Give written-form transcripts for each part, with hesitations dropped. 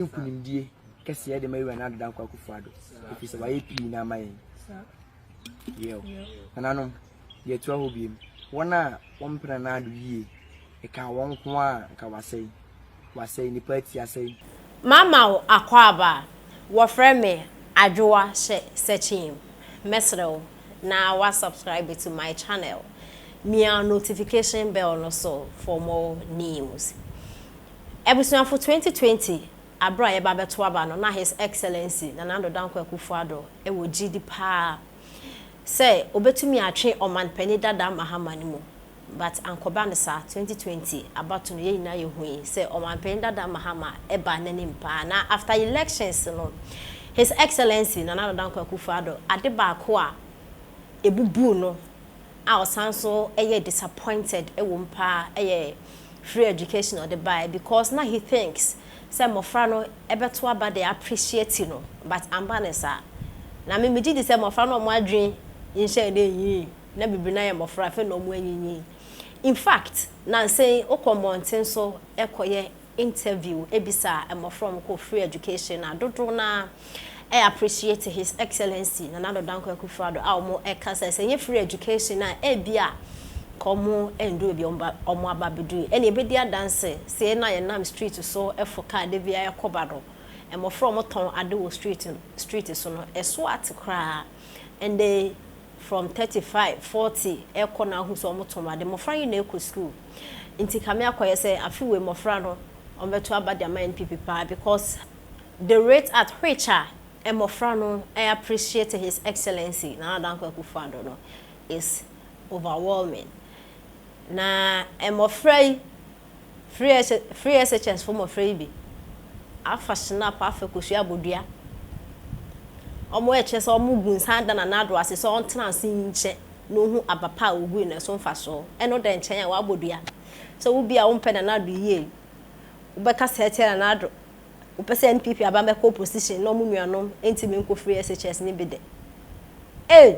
Nkunimdie kɛseɛ de ma Wura Nana Addo Dankwa Akufo-Addo ɛfiri sɛ wayɛ pii na ama yɛn. Yɛw. Nananom, deɛ ɛtoa hɔ biem, wɔn a wɔmpɛ Nana Addo yie, ɛkaa wɔn nko a nka wasɛe. Wasɛe, nnipa ati asɛe. Mama wo akwaaba, wɔfrɛ me Adwoa Hyɛ Sekyim, mɛsrɛ wo na wa subscribe to my channel, mia notification bell no so for more news. Abusuafo 2020 aber a yɛba abɛto aba no na His Excellency Nana Addo Dankwa Akufo-Addo wɔ gyidi paa sɛ obetumi atwe Ɔmanpanin dada Mahama no mu but ankɔba no saa. 2020 abato no yɛn nyinaa yɛhui sɛ Ɔmanpanin dada Mahama baa n'anim paa na after elections no His Excellency Nana Addo Dankwa Akufo-Addo ade baako a ebubuu no a ɔsan nso yɛ disappointed wɔ mu paa yɛ free education a ɔde baeɛ because na he thinks sɛ mmɔfra no bɛto aba de appreciate no, but amba no saa. Na me megye di sɛ mmɔfra no a wɔn adwene nhyɛɛ da nyinii na bebree no ayɛ mmɔfra afei na wɔn anyinyin. In fact, nansa yi wokɔ mmɔnten so kɔyɛ interview bisa mmɔfra a wɔkɔ free education a, dodow no ara appreciate His Excellency Nana Addo Dankwa Akufo-Addo a wɔka sɛ, sɛ ɛnyɛ free education a ebia nka wɔn ndu baabi a wɔn aba abɛdu yi. Ɛnna yɛbɛdi adanse sɛ yɛn a yɛnam street so fo kaa da biara kɔ ba no, mmɔfra a wɔtɔn ade wɔ street street so no, ɛso ate koraa. Ɛnde from 35, 40 ɛkɔ na ahu sɛ wɔtɔn ade. Mmɔfra yi na ɛkɔ school. Nti kame akɔyɛ sɛ afe wei mmɔfra no wɔbɛto aba de ama NPP paa because the rate at which a mmɔfra no appreciate His Excellency Nana Dankwa Akufo-Addo no is overwhelming. Na mmɔfra yi, free SHS fo mmɔfra yi bi afa schnapp afa kosua abodua. Wɔn ɛkyerɛ sɛ wɔn gu nsa da Nana Addo ase sɛ ɔntena ase nkyɛ na ohu aba pa a ogui na ɛso mfasoɔ. Ɛno da nkyɛn a wabɔ dua. Sɛ wo bi a wompɛ Nana Addo yie, wobɛka sɛ ɛkyɛ Nana Addo, wopɛ sɛ NPP aba bɛkɔ opposition na ɔmo nuanom ntumi nkɔ free SHS ne bi de. Ee!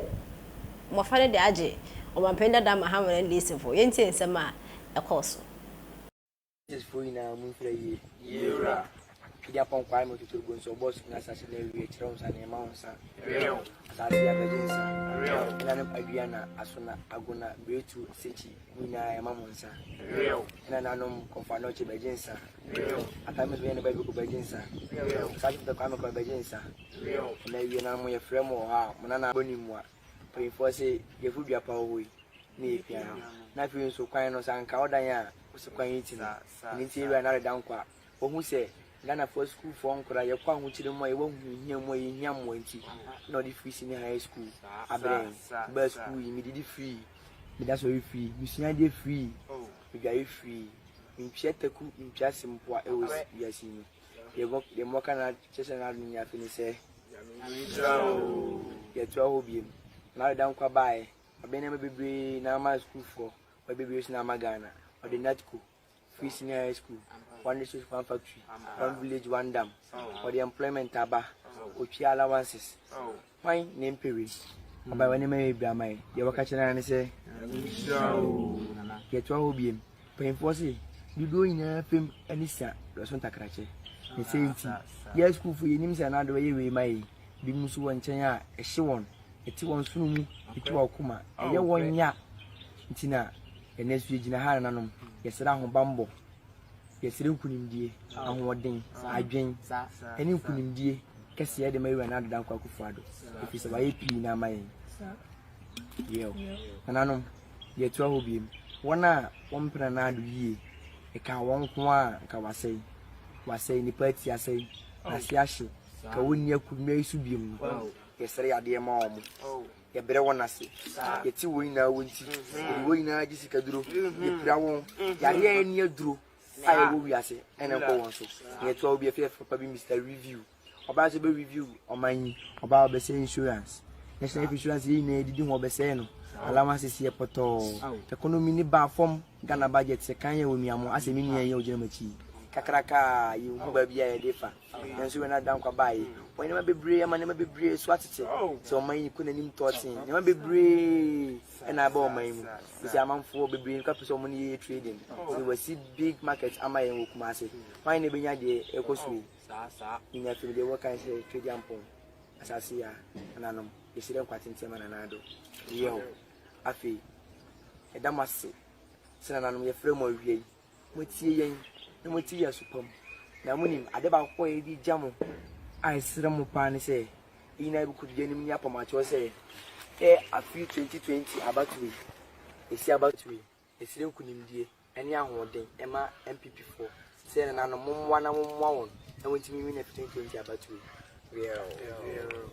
Mmɔfra no de agye ɔmanpanin dada Mahama ne NDC fo. Yɛntie nsɛm a ɛkɔɔ so. Foɔ nyinaa mu mfira yie. Yewura. Twidi apɔnkɔ ayɛ ma tutu gu nso ɔbɔ so na asase na awie kyerɛ wo nsa na ɛma wo nsa. Asase abɛgye nsa. Ɛnanom Aduana, Asona, Agona, Biretu, Sekyi mo nyinaa ɛma mo nsa. Ɛnananom Kɔmfo Anɔkye bɛgye nsa. Atame so yɛ ne baabi kɔ bɛgye nsa. Asase pɛ Kwame kɔ bɛgye nsa. Ɛna awie na mo yɛfrɛ mo wɔ hɔ a mo nana bɔ ne mu a mpanyinfoɔ sɛ yɛfo dua pa wɔ hɔ yi na yɛpia no. Na afei nso kwan no sɛ anka ɔdan a wosi kwan yi ti no ɛno nti ewura Nana Addo Dankwa wahu sɛ Ghanafoɔ sukuufoɔ nkora yɛkɔ ahokyere mu a yɛwɔ ahohiahia mu a yɛhia mmoa nti na ɔde free senior high school abrɛ yɛn. Baa sukuu yi medidi free, meda sɔre free, mesua adeɛ free, medware free, mentua taku, mentua sempoa ɛwɔ wiase yi mu. Deɛ mmɔka na kyerɛ sɛ Nana Addo nyɛ afe ne sɛ yɛtoa hɔ biem. Nana Addo Dankwa baeɛ, ɔbɛn nneɛma bebree na ama sukuufoɔ, ɔyɛ bebree nso na ama Ghana. Ɔde NATCO, free senior high school, one district one factory, one village one dam. Ɔde employment aba, otua allowances. Hwan na mpɛ wei? Ɔbaa wɔ nneɛma bebree ama yɛ. Deɛ wɔka kyerɛ Nana ne sɛ yɛtoa hɔ biem. Mpanyinfoɔ se dodoɔ nyinaa fam ani sa dɔso ntakrakyɛ. Ne sɛ nti yɛ sukuufoɔ yɛnim sɛ Nana Addo ɛyɛ wei ma yɛ. Binom nso wɔ nkyɛn a ɛhye wɔn, ɛte wɔn sono mu, ɛtu wɔn akoma, ɛyɛ wɔn ya. Nti na ɛnɛ nso yɛgyina ha nananom, yɛsrɛ ahobammɔ, yɛsrɛ nkunimdie, ahoɔden, adwen, ɛne nkunimdie kɛseɛ de ma Wura Nana Addo Dankwa Akufo-Addo ɛfiri sɛ wayɛ pii na ama yɛn. Yɛw. Nananom, yɛtoa hɔ biem. Wɔn a wɔmpɛ Nana Addo yie, ɛkaa wɔn nko a nka wasɛe. Wasɛe, nnipa ati asɛe, ase ahye, ka wɔnni akonnwa yi so biem no, yɛsrɛ yadeɛ ma wɔn. Yɛbrɛ wɔn ase. Yɛte wɔn nyinaa wɔ nti. Yɛde wɔn nyinaa gye sikaduro. Yɛpira wɔn. Yareɛ a ɛnni aduro a ɛwɔ wiase ɛna ɛkɔ wɔn so. Na yɛtoa obi afei papa bi Mr. Review. Ɔbaa sɛ ɔbɛ review ɔman yi. Ɔbaa ɔbɛsɛ insurance. National Life Insurance yɛ nyinaa didi ho ɔbɛsɛe no. Allowances yɛ pɔtɔɔ. Economy ne baa fam. Ghana budget sɛ kan yɛ wɔ nua mo asɛ me nua yi a ɔgyina m'akyi yi. Kakraka a yɛnhu baabi a yɛde fa. Nanso Wura Nana Dankwa baeɛ. Wɔyɛ nneɛma bebree ama nneɛma bebree so atete. Sɛ ɔman yi kɔ n'anim tɔɔten. Nneɛma bebree ɛna aba ɔman yi mu. Sɛ amanfoɔ bebree nka pɛ sɛ wɔn ne yɛyɛ trading. Sɛ wɔasi big market ama yɛn wɔ Kumase. Hwan na ɛbɛnya deɛ ɛkɔ so yi? Ne nyinaa firi deɛ wɔka sɛ Tweduampɔn asase yi a nananom yɛsrɛ nkwa tenten ma Nana Addo. Yɛ hɔ. Afei yɛda mo ase sɛ nananom yɛfrɛ mo awia yi, moatie yɛn na moatie yɛn aso pam. Na monim ade baako a yɛde gya mo a ɛsrɛ mo paa ne sɛ yɛn nyinaa bɛkɔ dua anim ne apam akyerɛ sɛ ɛ afe 2020 abatoɔ yi, ɛsi abatoɔ yi, yɛsrɛ nkonimdie ne ahoɔden ɛma NPP foɔ sɛ nananom mommoa na mommoa wɔn na wɔntumi win afe 2020 abatoɔ yi. Real.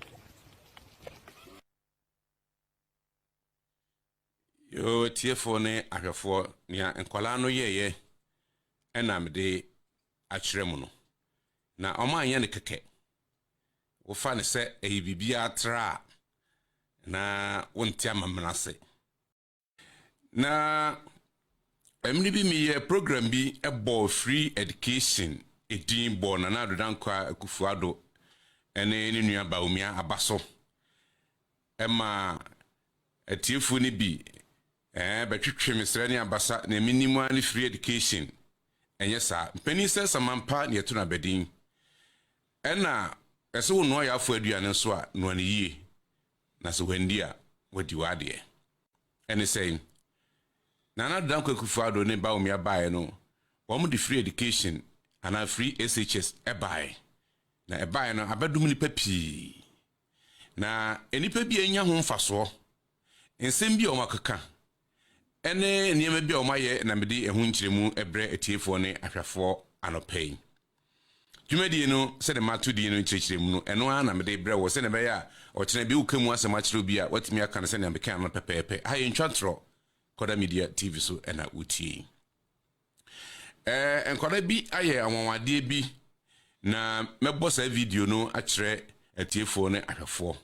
Yoo, atiefoɔ ne ahwɛfoɔ, nea nkwadaa no yɛeɛ ɛna mede akyerɛ mu no. Na ɔmo anyɛ no kɛkɛ. Wofa no sɛ ɛyɛ biribiara tra a, na wonte amammerɛ ase. Na mmere bi meyɛ program bi bɔɔ free education edin bɔɔ Nana Addo Dankwa Akufo-Addo ne ne nua Bawumia aba so. Ɛma atiefoɔ no bi bɛtwetwe me srɛ ne abasa na menim ara ne free education. Ɛnyɛ saa. Mpanin sɛ samampa ne yɛto no abadin. Ɛna ɛsɛ wo noa yɛafo aduane nso a, noa no yie. Na sɛ wandi a, wadi w'adeɛ. Ɛne sɛn, Nana Addo Dankwa Akufo-Addo ne Bawumia baeɛ no, wɔn de free education anaa free SHS ɛbaeɛ. Na ɛbaeɛ no, abɛdom nipa pii. Na nnipa bi anya ho mfasoɔ. Nsɛm bi a wɔn akeka ɛne nneɛma bi a wɔn ayɛ na mede ɛho nkyerɛmu ɛbrɛ atiefoɔ ne ahwɛfoɔ anɔpa yi. Dwumadie no, sɛde mato din no nkyerɛkyerɛ mu no, ɛno ara na mede brɛ wɔ sɛdeɛ ɛbɛyɛ a ɔkyena bi woka mu asɛm akyerɛ obi a watumi aka no sɛnea meka no pɛpɛɛpɛ. Ha yɛ ntwa ntorɔ Kɔda Media TV so ɛna wotie. Nkwadaa bi ayɛ anwanwadeɛ bi na mɛbɔ saa video no akyerɛ atiefoɔ ne ahwɛfoɔ.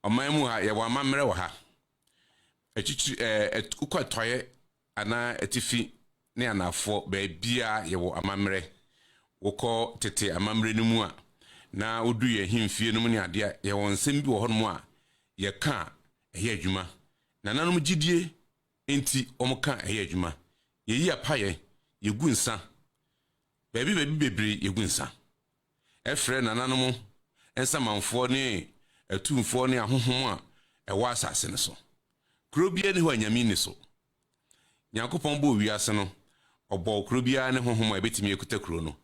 Ɔman mu ha, yɛwɔ amammerɛ wɔ ha. Akyikyiri wokɔ atɔeɛ anaa atifi ne anafoɔ, baabiara yɛwɔ amammerɛ. Wokɔ tete amammerɛ no mu a, na wodu yɛn ahemfie no mu ne adeɛ a, yɛwɔ nsɛm bi wɔ hɔnom a yɛka a ɛyɛ adwuma. Nananom gyidie nti wɔn ka ɛyɛ adwuma. Yɛyi apayɛ, yɛgu nsa. Baabi baabi bebree yɛgu nsa. Ɛfrɛ nananom nsamanfoɔ ne atumfoɔ ne ahohom a ɛwɔ asase no so. Kuro biara ni hɔ a Nyame nni so. Nyankopɔn bɔɔ wiase no, ɔbɔɔ kuro biara ne honhom a ɛbɛtumi akuta kuro no.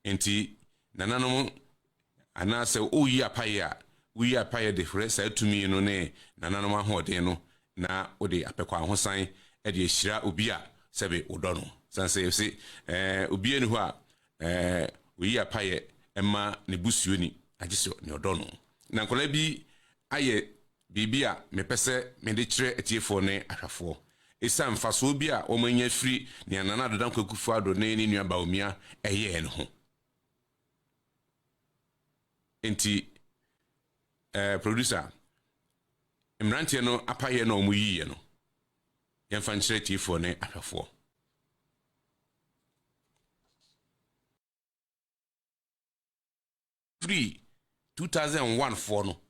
Nti nananom anaasɛ woyi apayɛ a, woyi apayɛ de frɛ saa tumi no ne nananom ahoɔden no na wode apɛkɔ ahosan de ahyira obi a sɛbe wodɔ no. San sɛ yɛse obiara ni hɔ a oyi apayɛ ma ne busuoni agye sɛ nea ɔdɔ no. Na nkwadaa bi ayɛ biribi a mepɛ sɛ mede kyerɛ atiefoɔ ne ahwɛfoɔ. Ɛsiane mfasoɔ bi a wɔn anya firi nea Nana Addo Dankwa Akufo-Addo ne ne nua Bawumia ɛyɛɛ no ho. Nti producer, mmeranteɛ no apayɛ na wɔn yiiɛ no, yɛmfa nkyerɛ atiefoɔ ne ahwɛfoɔ. Firi 2001 foɔ no,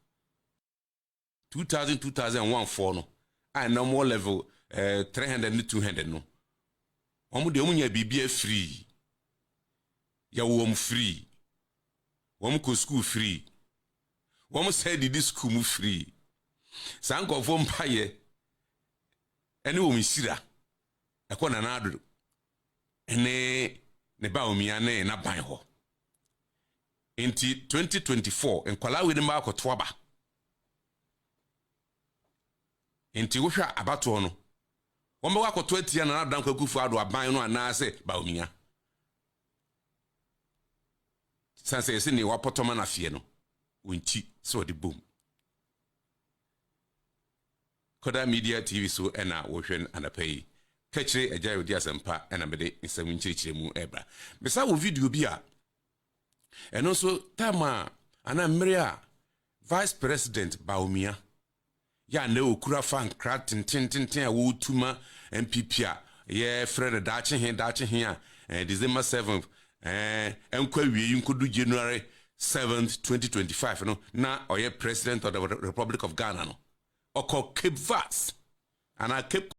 2000 2001 foɔ no a ɛnam wɔ level 300 ne 200 no, wɔn deɛ wɔn nya biribi afiri. Yɛwɔ wɔn free, wɔn kɔ school free, wɔn sɛ didi school mu free. Saa nkurɔfoɔ mpayɛ ɛne wɔn nhyira ɛkɔ Nana Addo ɛne ne Bawumia ne n'aban hɔ. Nti 2024 nkwadaa wei ne mma akɔto aba. Nti wohwɛ abatoɔ no, wɔn bɛkɔ akɔto atia Nana Addo Dankwa Akufo-Addo aban no anaasɛ Bawumia. San sɛ yɛsɛ nea wapɔtɔ ma n'afeɛ no, wɔnkyi sɛ ɔde bom. Kɔda Media TV so ɛna wɔhwɛ no anapa yi. Kakyire agya yɛ odi asɛmpa ɛna mede nsɛm nkyerɛkyerɛ mu ɛba. Mesa wɔ video bi a ɛno nso time a anaa mmerɛ a Vice President Bawumia yɛ a na okura fa nkra tentententen a wɔretu ma NPP a yɛfrɛ no daakye he daakye he a December 7 ɛnkɔ awie yi nkɔdu January 7, 2025 no, na ɔyɛ President of the Republic of Ghana no, ɔkɔ Cape Verde anaa Cape